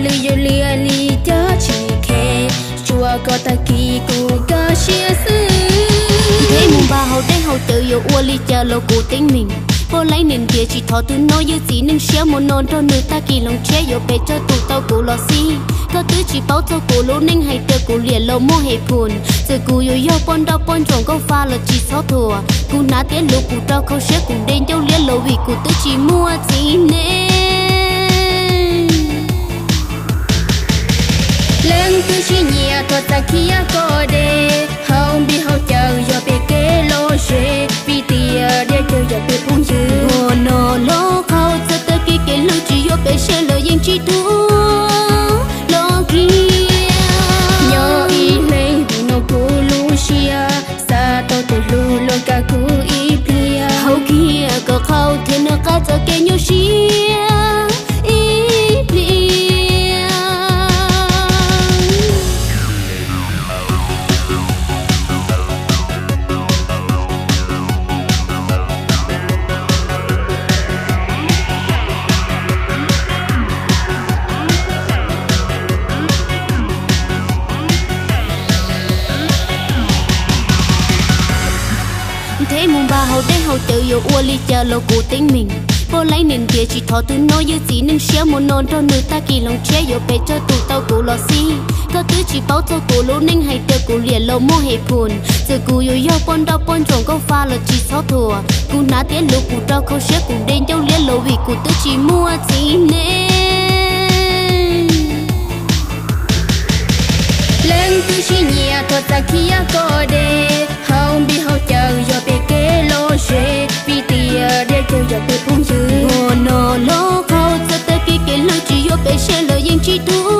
Lwm yus liam li cas tsis khe, tsuas koj tag kis kuv kaj siab xwb. Ntheb mus npaj haus dej haus cawv yuav ua li cas los kuv teeb meem. Poj leej niam ntiav tsis thov tus no ywj txiv neej siab, mus no nrog nws tag kis hloov tshiab yuav pes tsawg tus tau kuv los xij. Koj twb tsis paub txog kuv lub neej hais tias kuv liam los muaj hem phum. Txawm kuv yuav yog poj nrauj poj ntsuam nkauj fa los tsis txhob thuam. Kuv hnav tiab luv kuv rau khau siab kuv de ncauj liab los vim kuv twb tsis muaj txiv neej. Leej twg siab nyiam tuaj txav khiab koj de, haus npias haus cawv yog peb kev lom zem, vim tias diav cawv yog peb phooj ywg. Ua no los qhau txog tag kis kev hlub tsis yuav peb seb lawm yeej tsis tuag los kiag. Nyob ib leeg vim no kuv lub siab, xav tau tus hlub los kaj kuv ib pliag. Haus kiag kom qhau thiab nws qab txoj kev nyuaj siab ib pliag. Ntheb mus npaj haus dej haus cawv yuav ua li cas los kuv teeb meem. Poj leej niam ntiav tsis thov tus no ywj txiv neej siab, mus no nrog nws tag kis hloov tshiab yuav pes tsawg tus tau kuv los xij. Koj twb tsis paub txog kuv lub neej hais tias kuv liam los muaj hem phum. Txawm kuv yuav yog poj nrauj poj ntsuam nkauj fa los tsis txhob thuam. Kuv hnav tiab luv kuv rau khau siab kuv de ncauj liab los vim kuv twb tsis muaj txiv neej. Leej twg siab nyiam tuaj txav khiab koj de, haus npias haus cawv yog peb kev lom zem, vim tias diav cawv yog peb phooj ywg. Ua no los qhau txog tag kis kev hlub tsis yuav peb seb lawm yeej tsis tuag